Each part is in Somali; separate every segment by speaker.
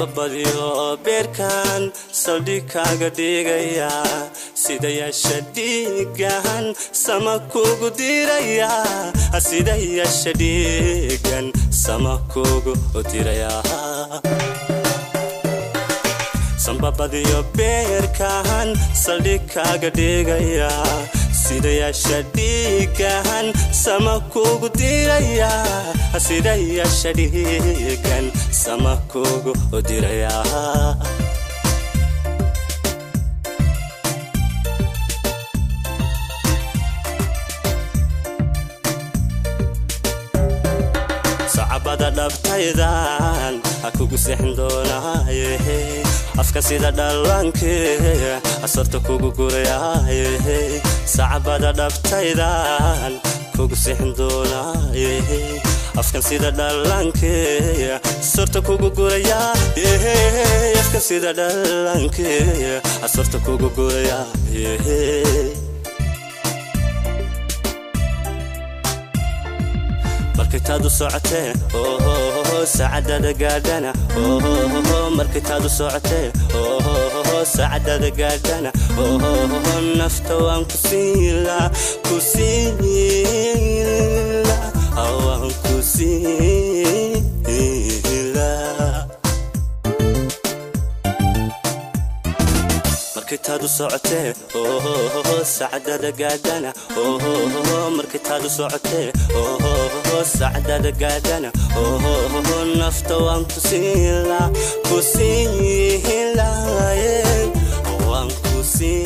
Speaker 1: Sambabadiyo beerkan saldhig kaaga dhigaya, sida yeesha dhiigan sama kugu diraya, sida yeesha dhiigan sama kugu diraya. Sambabadiyo beerkan saldhig kaaga dhigaya, sida yeesha dhiigan sama kugu diraya, sida yeesha dhiigan sama kugu diraya. Sacabada dhabtaydan ha kugu seexin doonaaye, afka sida dhallaanke asarta kugu gurayaaye. Sacabada dhabtaydan kugu seexin doonaaye, afkan sida dhallaanke sorta kugu gurayaaye, afkan sida dhallaanke asorta kugu gurayaaye. Markay taadu socotee saacadada gaadhana, markay taadu socotee saacadada gaadhana, nafta waan ku siila, ku siila, waan ku siila. Markay taadu socotee saacadada gaadhana, markay taadu socotee saacadada gaadhana, nafta waan ku siila, ku siilaye, waan ku siila.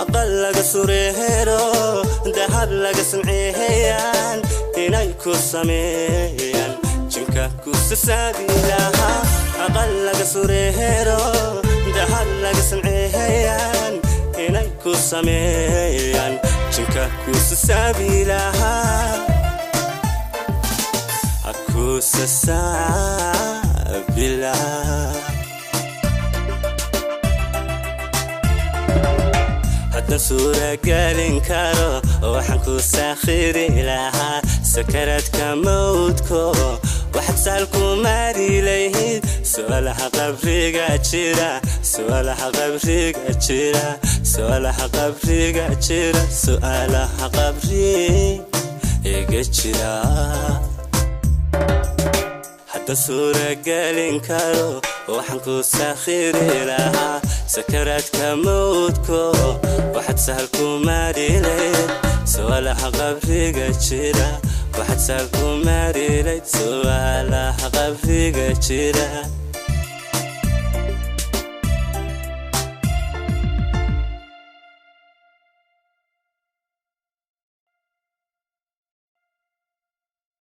Speaker 1: Aqal laga sureero dahab laga samceeyaan inay ku sameeyaan jinka ku sasaabilaha. Aqal laga sureero dahab laga samceeyaan inay ku sameeyaan jinka ku sasaabilaha, ku sasaabilaha. Haddaan suuragelin karo waxaan ku saakhiri lahaa sakaraadka mawdko, waxaad saal ku mari lahayd su'aalaha qabriga jira, su'aalaha qabriga jira, su'aalaha qabriga jira, su'aalaha qabriga jira. Haddaan suuragelin karo waxaan ku saakhiri lahaa sakaraadka mawdko, waxaad sahal ku mari lahayd su'aalaha qabriga jira, waxaad sahal ku mari lahayd su'aalaha qabriga jira.